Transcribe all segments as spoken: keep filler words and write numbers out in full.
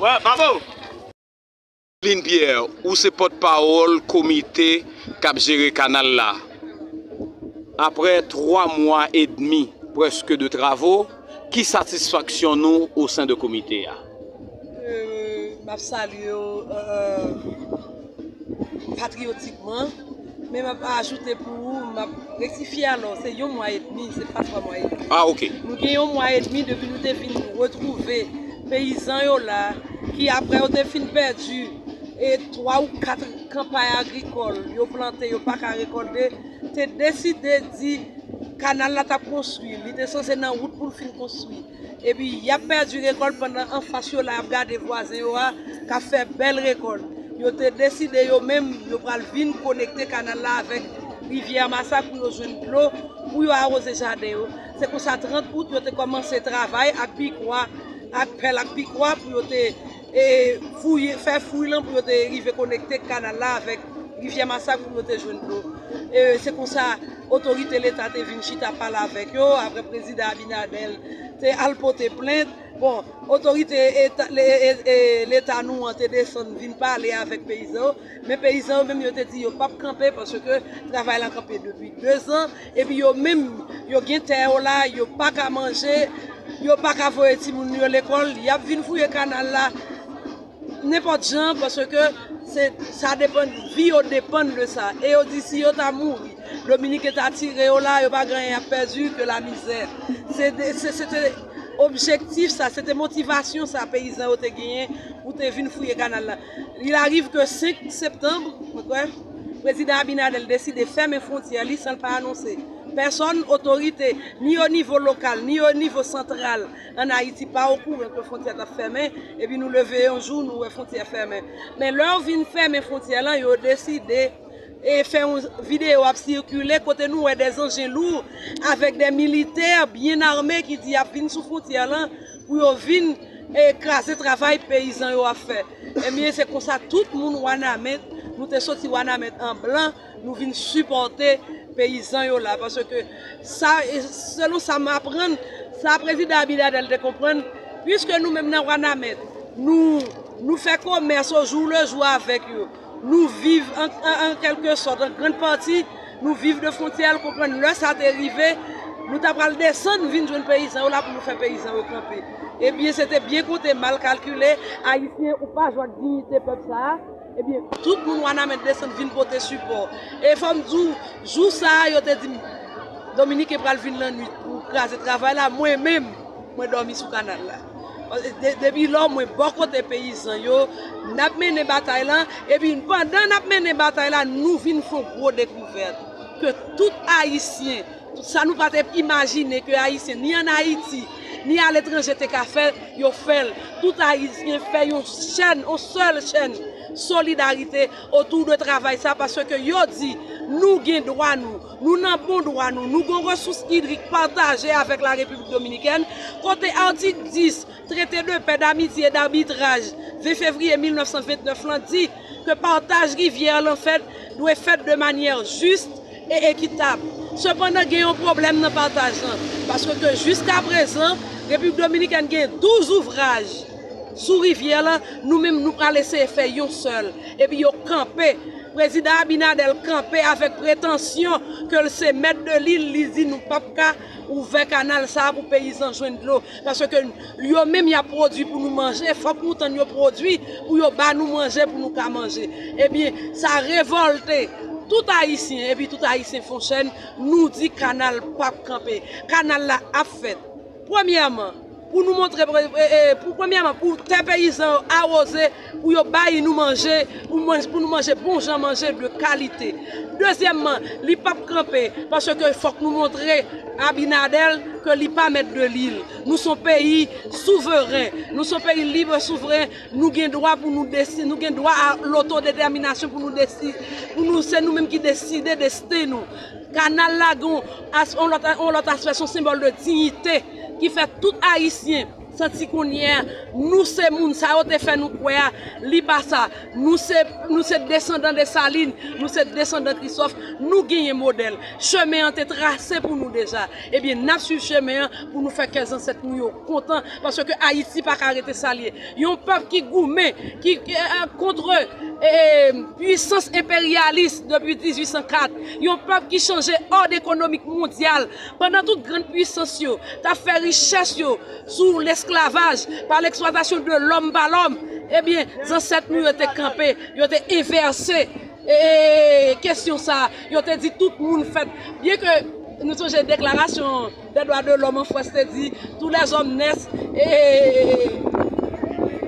Wè, bravo! Lin Pierre, ou se pòtpawòl komite k ap jere kanal la. Aprè twa mwa edmi, prèske, de travo, ki satisfaksyon nou o sen de komite a? Euh, m ap salye w, euh, patriyotikman, men m ap ajoute pou ou, m ap rektifye alò, se yon mwa edmi, se pa twa mwa edmi. Ah, ok. Nou gen yon mwa edmi depi nou te vin retwouve peyizan yo la, ki aprè yo te fin pèdi, e twa ou kat kanpay agrikòl, yo plante, yo pa ka rekòlte, te deside di kanal la t ap konstwi, li te sanse nan wout pou l fin konstwi. Epi y ap pèdi rekòlt pandan anfas yo la y ap gade vwazen yo a k ap fè bèl rekòlt. Yo te deside yo menm yo pral vin konekte kanal la avèk rivyè Masak pou yo jwenn dlo pou yo awoze jaden yo. Se konsa trant out yo te kòmanse travay ak pikwa, ak pèl ak pikwa pou yo te e, fouye, fè fouy lan pou yo te rive konekte kanal la avèk rivyè Masak pou yo te jwenn dlo. E, se konsa otorite leta te vin chita pale avèk yo, aprè prezidan Abinader te al pote plent. Bon, otorite eta, le, e, e, leta nou an te desann vin pale avèk peyizan yo, men peyizan yo menm yo te di yo p ap kanpe paske travay la kanpe depi dezan, epi yo menm yo gen tè yo la, yo pa ka manje, yo pa ka voye timoun yo lekòl, y ap vin fouye kanal la nenpòt jan, paske se, sa depann, vi yo depann de sa. E yo di si yo ta mouri, Dominiken ta tire yo la, yo pa gen anyen y ap pèdi ke lamizè. Se de, se, se te objektif sa, se te motivasyon sa peyizan yo te genyen pou te vin fouye kanal la. Il arrive que senk septanm, mwen kwè, prezidan Abinader deside fèmen fwontyè li san l pa anonse pèsòn, otorite, ni o nivo lokal, ni o nivo santral ann Ayiti pa okouran ke fwontyè t ap fèmen, epi nou leve yon jou, nou wè fwontyè fèmen. Men lè yo vin fèmen fwontyè lan, yo deside e fè yon videyo ap sikile kote nou wè de anjen lou avèk de militè byen ame ki di y ap vin sou fwontyè lan pou yo vin e kraze travay peyizan yo ap fè. Ebyen, se konsa tout moun Wanament, nou te soti Wanament an blan, nou vin sipòte peyizan yo la, paske sa, e selon sa m aprann, sa prezidan Abinader te konprann, piske nou menm nan Wanament, nou, nou fè komès o jou le jou avèk yo. Nou viv an, an, an kèlke sòt, an grann pati, nou viv de fwontyè, l konprann lè sa te rive, nou ta pral desann vin jwenn peyizan yo la pou nou fè peyizan yo kanpe. Ebyen, se te byen konte, mal kalkile, Ayisyen, ou pa jwe ak diyite pèp sa a. Ebyen, tout moun Wanament desann vin pote sipò. E fò m di w, jou sa a, yo te di m, Dominiken pral vin lannwit pou kraze travay la, mwen menm, mwen dòmi sou kanal la. De, depi lò, mwen bò kote peyizan yo, n ap mennen batay lan, epi pandan n ap mennen batay la, nou vin fè yon gwo dekouvèt ke tout Ayisyen, tout sa nou pa te imajine ke Ayisyen, ni ann Ayiti, ni aletranje te ka fè, yo fè l. Tout Ayisyen fè yon chèn, yon sèl chèn, solidarite otou de travay sa, paske yo di nou gen dwa nou, nou nan bon dwa nou, nou gen resous idrik pataje avèk la Repiblik Dominikèn, kote atik dis Traité de paix, d'amitié et d'arbitrage ven fevriye mil nèf san vennèf lan di ke pataj rivyè lan fèt, dwe fèt de manyè jis e ekitab. Sepandan, gen yon pwoblèm nan pataj lan, paske ke jiska prezan, Repiblik Dominikèn gen douz ouvraj sou rivyè lan, nou menm nou pral eseye fè yon sèl. Epi yo kanpe. Prezidan Abinader kanpe avèk pretansyon ke l se mèt de lil, li di nou p ap ka ouvè kanal sa a pou peyizan jwenn dlo. Paske yo menm y ap pwodui pou nou manje, fòk nou tann yo pwodui pou yo ba nou manje pou nou ka manje. Ebyen, sa revòlte tout Ayisyen, epi tout Ayisyen fè yon chèn, nou di kanal p ap kanpe. Kanal la ap fèt. Premyèman, pou nou montre, e, e, pou, premyèman, pou tè peyizan yo awoze, pou yo bay nou manje, pou manje, pou nou manje bon jan manje de kalite. Dezyèmman, li p ap kanpe, paske fòk nou montre Abinader ke li pa mèt de lil. Nou se yon peyi souveren, nou se yon peyi lib e souveren, nou gen dwa pou nou desi-, nou gen dwa a lotodetèminasyon pou nou desi-, pou nou, se nou menm ki deside desten nou. Kanal la gen yon as-, yon lòt, yon lòt aspè, se yon senbòl de diyite ki fè tout Ayisyen santi kounye a, nou se moun, sa yo te fè nou kwè a, li pa sa. Nou se, nou se desandan Desalin, nou se desandan Kristòf, nou genyen modèl. Chemen an te trase pou nou deja. Ebyen, n ap swiv chemen an pou nou fè kè zansèt nou yo kontan, paske Ayiti pa ka rete sa l ye. Yon pèp ki goumen, ki, ki, e, e, kont, e, pwisans enperyalis depi dizuit san kat, yon pèp ki chanje òd ekonomik mondyal, pandan tout grann pwisans yo t ap fè richès yo sou lesklavaj, pa leksplwatasyon de lòm pa lòm, ebyen, zansèt nou yo te kanpe, yo te envèse, e, kesyon sa a, yo te di tout moun fèt. Byen ke nou sonje deklarasyon dè dwa de lòm an Frans te di, tous les hommes naissent et,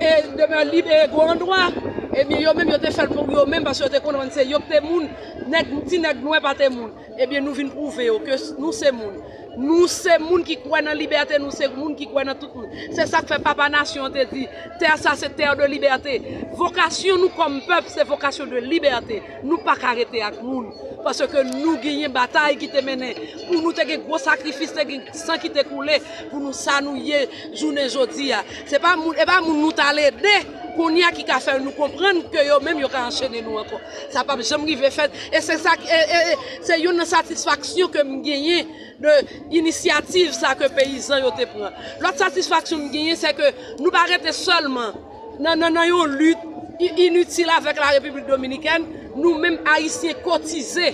et demeurent libres et égaux en droit. Ebyen, yo menm, yo te fè l pou yo menm, paske yo te konprann se yo ki te moun, nèg, ti nèg nwè pa te moun. Ebyen, nou vin pwouve yo ke s-, nou se moun. Nou se moun ki kwè nan libète, nou se moun ki kwè nan tout moun. Se sa k fè papa nasyon an te di, tè sa se terre de liberté. Vokasyon nou kòm pèp, se vokasyon de libète. Nou pa ka rete ak moun. Paske nou genyen batay ki te mennen. Pou nou te gen gwo sakrifis, te gen san ki te koule. Pou nou sa nou ye jounen jodi a. Se pa moun, e pa moun nou t al ede kounye a ki ka fè nou konprann ke yo menm yo ka anchene nou ankò. Sa p ap janm rive fèt. E se sa ki, e, e, e, se youn nan satisfaksyon ke m genyen de inisyativ sa ke peyizan yo te pran. Lòt satisfaksyon m genyen, se ke nou pa rete sèlman nan, nan, nan yon lit i-, initil avèk la Repiblik Dominikèn, nou menm Ayisyen kotize,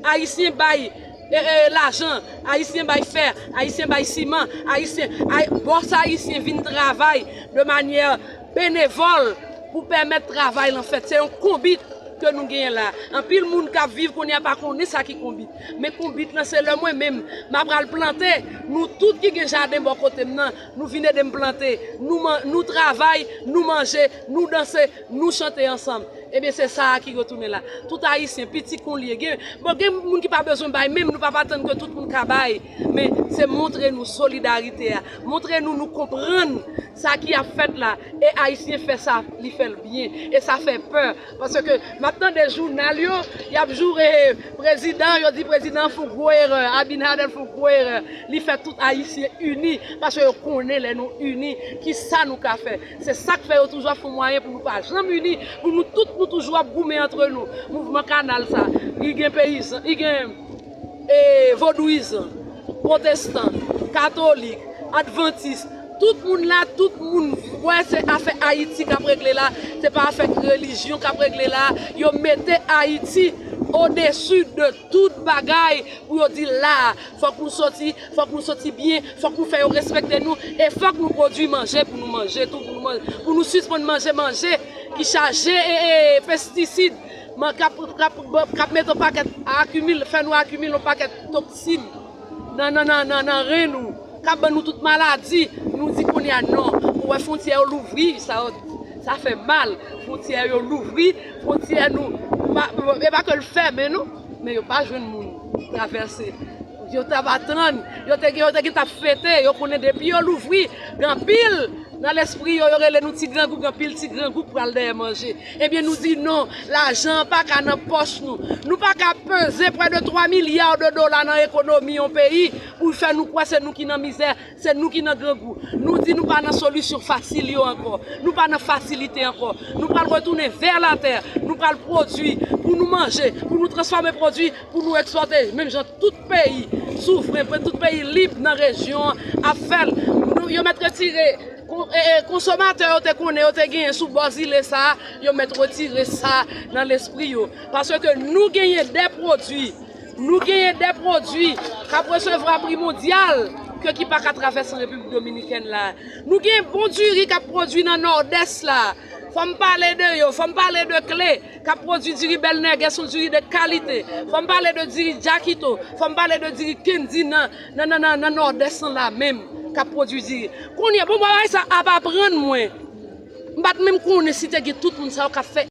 Ayisyen bay, e, e, lajan, Ayisyen bay fè, Ayisyen bay siman, Ayisyen, ay, bòs ayisyen vin travay de manyè benevòl pou pèmèt travay lan fèt. Se yon konbit ke nou genyen la. Anpil moun k ap viv kounye a pa konnen sa ki konbit. Men konbit lan se lè mwen menm, m ap al plante. Nou tout ki gen jaden bò kote m nan, nou vin ede m plante. Nou man-, nou travay, nou manje, nou danse, nou chante ansanm. Ebyen, se sa a ki retounen la. Tout Ayisyen, piti k ou l ye, gen, bon, gen moun ki pa bezwen bay, menm nou pa pa tann ke tout moun ka bay. Men se montre nou solidarite a. Montre nou, nou konprann sa ki ap fèt la. E Ayisyen fè sa, li fè l byen. E sa fè pè. Paske m ap tande jounal yo, y ap joure prezidan, yo di prezidan an fè yon gwo erè, Abinader fè yon gwo erè. Li fè tout Ayisyen ini, paske yo konnen lè nou ini, ki sa nou ka fè. Se sa k fè yo toujou ap fè yon mwayen pou nou pa janm ini, pou nou tout, nou toujou ap goumen antre nou. Mouvman kanal sa, li gen peyizan, li gen, e, vodouyizan, pwotestan, katolik, advantis, tout moun la, tout moun kwè se afè Ayiti k ap regle la, se pa afè relijyon k ap regle la. Yo mete Ayiti odesi de tout bagay pou yo di la, fòk nou soti, fòk nou soti byen, fòk nou fè yo respekte nou, e fòk nou pwodui manje pou nou manje tou, pou nou man-, pou nou sispann manje manje ki chaje e, e pestisid, man, k ap, k ap, k ap mete yon pakèt akimil, fè nou akimile yon pakèt toksin nan, nan, nan, nan, nan ren nou, k ap ban nou tout maladi. Nou di kounye a non. Ou wè fwontyè yo louvri, sa yo, sa fè mal. Fwontyè yo louvri, fwontyè nou, pa, e pa ke l fèmen non, men yo pa jwenn moun travèse. Yo t ap atann, yo te, yo te gen t ap fete, yo konnen depi yo louvri, gen anpil Nan lespri yo, yo rele nou ti grangou, gen anpil ti grangou k pral dèyè manje. Ebyen, nou di non, lajan an pa ka nan pòch nou. Nou pa ka peze prè de twa milya de dola nan ekonomi yon peyi pou fè nou kwè se nou ki nan mizè, se nou ki nan grangou. Nou di nou pa nan solisyon fasil yo ankò. Nou pa nan fasilite ankò. Nou pral retounen vè latè. Nou pral pwodui pou nou manje, pou nou transfòme pwodui, pou nou ekspòte. Menm jan tout peyi souvren, pou tout peyi lib nan rejyon an ap fè l. Nou, yo mèt retire kon-, e, e, konsomatè yo te konnen, yo te genyen sou bò zile sa a, yo mèt retire sa nan lespri yo. Paske nou genyen de pwodui, nou genyen de pwodui k ap resevwa pri mondyal ke ki pa ka travèse Repiblik Dominikèn la. Nou gen bon diri k ap pwodui nan Nòdès la. Fò m pale de yo, fò m pale de Kle k ap pwodui diri Bèl Nègès, yon diri de kalite. Fò m pale de diri Jakito, fò m pale de diri Kendi nan, nan, nan, nan, nan Nòdès lan la menm k ap pwodui diri. Kounye a, bon, bagay sa ap aprann mwen. M pa t menm konnen si te gen tout moun sa yo k ap fè.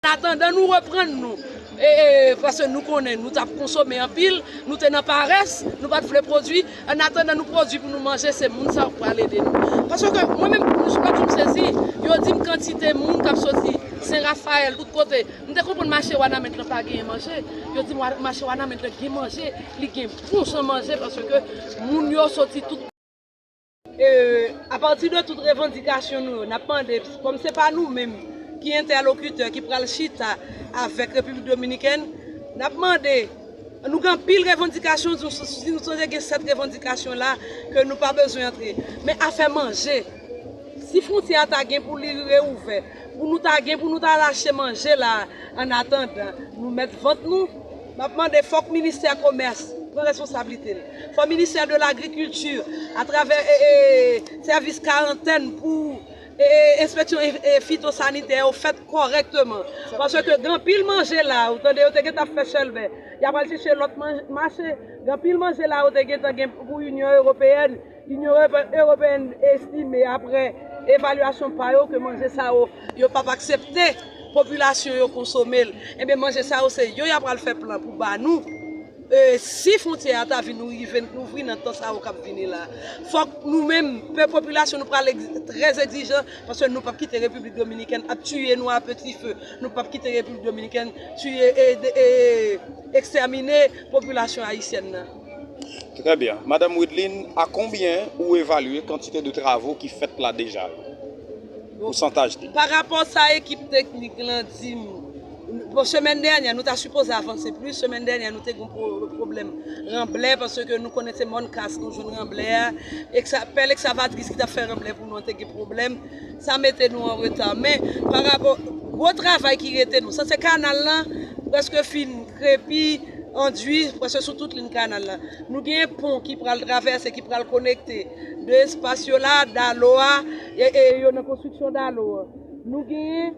An atandan nou reprann nou, e, e, paske nou konnen nou t ap konsome anpil, nou te nan parès, nou pa t vle pwodui. An atandan nou pwodui pou nou manje, se moun sa yo k pral ede nou. Paske mwen menm, lòt jou m sezi, yo di m kantite moun k ap soti Sen Rafayèl, tout kote. M te konprann mache Wanament lan pa genyen manje. Yo di m wa-, mache Wanament lan gen manje, li gen bon jan manje, paske moun yo soti tout E, apati de tout revandikasyon nou yo, n ap mande, kòm se pa nou menm ki entèlokitè ki pral chita avèk Repiblik Dominikèn, n ap mande, nou gen anpil revandikasyon, si nou sonje gen sèt revandikasyon la ke nou pa bezwen antre. Men afè manje, si fwontyè a ta gen pou li reouvè, pou nou ta gen, pou nou ta lache manje la, an atandan, nou mèt vant nou, m ap mande fòk ministè komès pran responsablite l. Fò ministè de lagrikilti, atravè, e, e, sèvis karantèn pou, e, e, enspeksyon, e, e, fitosanitè yo fèt kòrèkteman. Paske gen anpil manje la, ou tande yo te gentan ap fè chèlbè. Y ap al chèche lòt man-, mache. Gen anpil manje la, yo te gentan gen pou Inyon Ewopeyèn. Inyon Ewope-, Ewopeyèn estime, apre evalyasyon pa yo, ke manje sa yo, yo p ap aksepte popilasyon yo konsome l. Ebyen, manje sa yo, se yo y ap pral fè plan pou ba nou. E, si fwontyè a ta vin rive ouvri nan tan sa yo k ap vini la, fòk nou menm, pèp, popilasyon, nou pral egz-, trè egzijan, paske nou p ap kite Repiblik Dominikèn ap tiye nou a peti fe. Nou p ap kite Repiblik Dominikèn tiye e, e, e ekstèmine popilasyon ayisyèn nan. Très bien. Madame Widline, à combien ou évaluez quantité de travaux ki fèt la déjà? Pousantaj li. Pa rapò sa ekip teknik lan di m, bon, semèn dènyè, nou ta sipoze avanse plis. Semèn dènyè, nou te gen pwo-, pwoblèm ranblè, paske nou konnen se mòn kas nou jwenn ranblè a. Eksa-, pèl ekskavatris ki t ap fè ranblè pou nou an te gen pwoblèm. Sa mete nou an reta. Men, pa rapò, gwo travay ki rete nou. Sa se kanal lan, prèske fin krepi, andui, prèske sou tout liy kanal la. Nou genyen pon ki pral travèse, ki pral konekte de espas yo la, Dalo a, e, e yo nan konstriksyon Dalo a. Nou genyen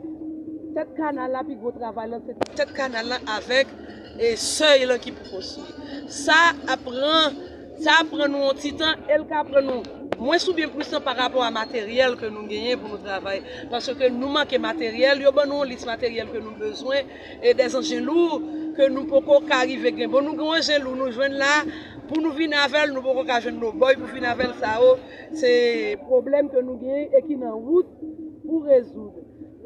tèt kanal la, pi gwo travay lan, se tèt kanal lan avèk, e, sèy lan ki pou konstwi. Sa ap pran, sa ap pran nou yon ti tan, e l ka pran nou mwens oubyen plis tan pa rapò a materyèl ke nou genyen pou nou travay. Paske nou manke materyèl, yo ban nou yon lis materyèl ke nou bezwen, e dèz anjen lou ke nou poko ka rive gen. Bon, nou gen yon anjen lou nou jwenn la, pou nou vin avè l, nou poko ka jwenn lobòy pou vin avè l, sa yo, se pwoblèm ke nou genyen e ki nan wout pou rezoud.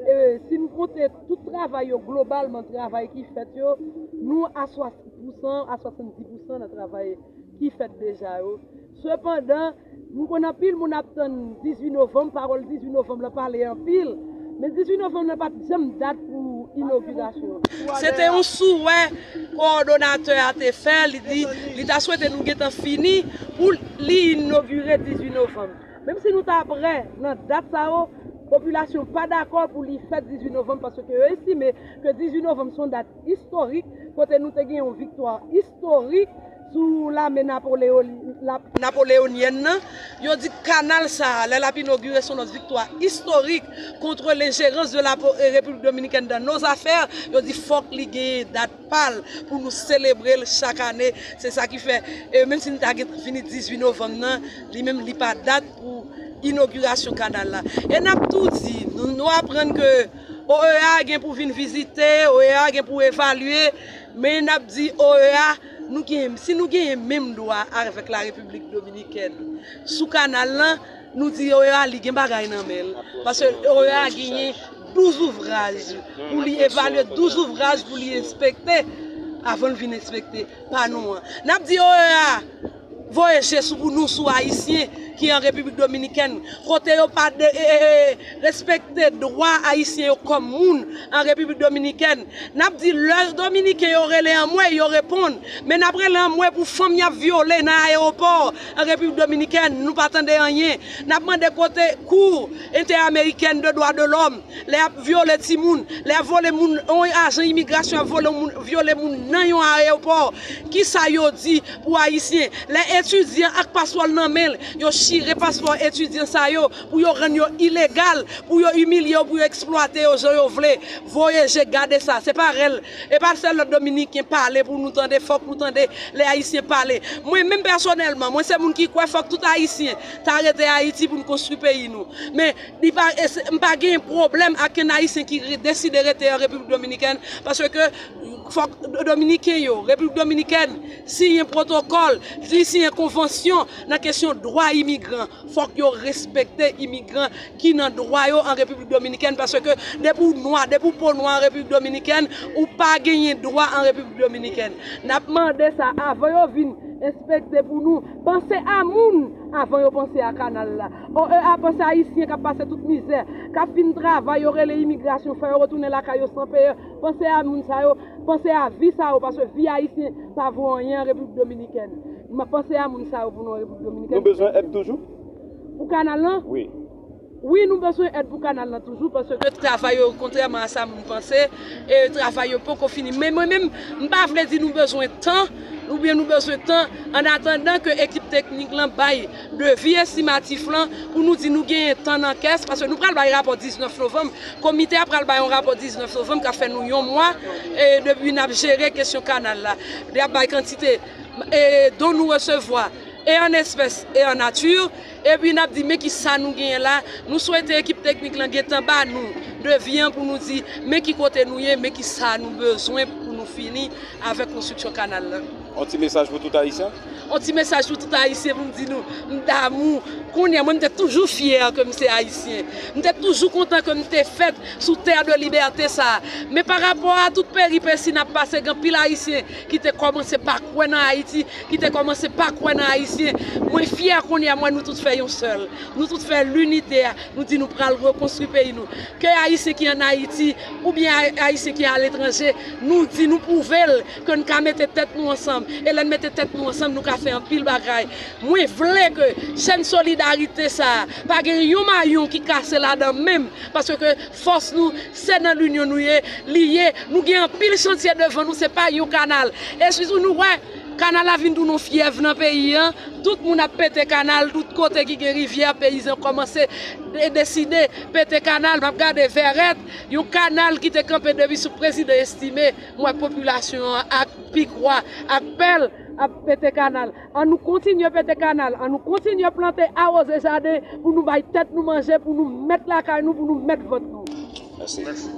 E si n konte tout travay yo, globalman, travay ki fèt yo, nou a swasann pousan, a swasanndis pousan nan travay ki fèt deja yo. Sepandan, m konn anpil moun ap tann dizuit novanm, pawòl dizuit novanm lan pale anpil, men dizuit novanm lan pa t janm dat pou inogirasyon. Se te yon souwè kowòdonatè a te fè, li di li ta swete nou gentan fini pou li inogire dizuit novanm. Menm si nou ta prè nan dat sa yo, popilasyon pa dakò pou li fèt dizuit novanm, paske yo estime ke dizuit novanm se yon dat istorik, kote nou te gen yon viktwa istorik sou lame Napoleon, la, napoleyonyèn nan. Yo di kanal sa a, lè l ap inogire, se yon lòt viktwa istorik contre l'ingérence de la po-, eh, République Dominicaine dans nos affaires. Yo di fòk li genyen dat pa l pou nou selebre l chak ane. Se sa ki fè, eh, menm si n ta gen fini dizuit novanm nan, li menm li pa dat pou inogirasyon kanal la. E n ap tou di, nou, nou aprann ke O E A gen pou vin vizite, O E A gen pou evalye, men n ap di O E A, Nou gen, si nou genyen menm dwa avèk la Repiblik Dominikèn sou kanal lan, nou di O E A li gen bagay nan men l. Paske O E A genyen douz ouvraj pou li evalye, douz ouvraj pou li enspekte avan l vin enspekte pa nou an. N ap di O E A voye je sou pou nou sou Ayisyen ki an Repiblik Dominikèn, kote yo pa de, e, e, e, respekte dwa Ayisyen yo kòm moun an Repiblik Dominikèn. N ap di lè Dominiken yo rele anmwey, yo reponn. Men n ap rele anmwey pou fanm y ap vyole nan ayewopò an Repiblik Dominikèn, nou pa tande anyen. N ap mande kote Cour Interamericana de Droits de l'Homme, lè y ap vyole timoun, lè y ap vole moun, yon ajan imigrasyon ap vole moun, vyole moun nan yon ayewopò. Kisa yo di pou Ayisyen? Lè etidyan ak paspò l nan men l, yo chire paspò etidyan sa yo pou yo rann yo ilegal, pou yo imilye yo, pou yo eksplwate yo jan yo vle. Voye je gade sa, se pa rèl. E pa sèl lòt Dominiken pale pou nou tande, fòk nou tande lè Ayisyen pale. Mwen menm pèsonèlman, mwen se moun ki kwè fòk tout Ayisyen ta rete Ayiti pou n konstwi peyi nou. Men li pa, e se, m pa gen pwoblèm ak kenn Ayisyen ki re-, deside rete an Repiblik Dominikèn, paske fòk Dominiken yo, Repiblik Dominikèn, siyen pwotokòl, li siyen konvansyon nan kesyon dwa imigran. Fòk yo respekte imigran ki nan dwa yo an Repiblik Dominikèn, paske depi w nwa, depi w po nwa an Repiblik Dominikèn, ou pa genyen dwa an Repiblik Dominikèn. N ap mande sa avan yo vin enspekte pou nou. Panse a moun avan yo panse a kanal la. O E A panse Ayisyen k ap pase tout mizè, k ap fin travay, yo rele imigrasyon, fè yo retounen lakay yo san peye. Panse a moun sa yo, panse a vi sa yo, paske vi Ayisyen pa vo anyen an Repiblik Dominikèn. M ap panse a moun sa yo pou nou an Repiblik Dominikèn. Nou bezwen èd toujou? Pou kanal lan? Wi. Wi, nou bezwen èd pou kanal lan toujou, paske travay yo, kontrèman a sa moun panse, e travay yo poko fini. Men mwen menm, m pa vle di nou bezwen tan, oubyen nou bezwen tan, an atandan ke ekip teknik lan bay devi estimatif lan, pou nou di nou genyen tan nan kès, paske nou pral bay rapò diznèf novanm, komite a pral bay yon rapò diznèf novanm k ap fè nou yon mwa, e depi n ap jere kesyon kanal la. Y ap bay kantite, e don nou resevwa, e an espès, e an nati, epi n ap di, men ki sa nou genyen la, nou swete ekip teknik lan gentan ba nou devi an pou nou di, men ki kote nou ye, men ki sa nou bezwen pou nou fini avèk konstriksyon kanal lan. On ti mesaj pou tout Ayisyen? On ti mesaj pou tout Ayisyen pou m di nou, m damou. Kounye a, mwen, m te toujou fyè ke m se Ayisyen. M te toujou kontan ke m te fèt sou tè de libète sa a. Men pa rapò a tout peripesi n ap pase, gen anpil Ayisyen ki te kòmanse pa kwè nan Ayiti, ki te kòmanse pa kwè nan Ayisyen. Mwen fyè kounye a, m wè nou tout fè yon sèl. Nou tout fè linite a. Nou di nou pral rekonstwi peyi nou. Ke Ayisyen ki ann Ayiti, oubyen Ay-, Ayisyen ki aletranje, nou di nou pwouve l ke n ka mete tèt nou ansanm. E lè n mete tèt nou ansanm, nou ka fè anpil bagay. Mwen vle ke chèn solidarite sa a, pa gen yon mayon ki kase ladan menm, paske fòs nou, se nan linyon nou ye, li ye. Nou gen anpil chantye devan nou, se pa yon kanal. E sitou nou wè, kanal la vin tounen yon fyèv nan peyi an. Tout moun ap pete kanal, tout kote ki gen rivyè, peyizan kòmanse de-, deside pete kanal. M ap gade Vèrèt, yon kanal ki te kanpe depi sou prezidan Estimé, m wè popilasyon an ak pikwa, ak pèl ap pete kanal. An nou kontinye pete kanal, an nou kontinye plante, awoze jaden pou nou bay tèt nou manje, pou nou mèt lakay nou, pou nou mèt vant nou. Mèsi.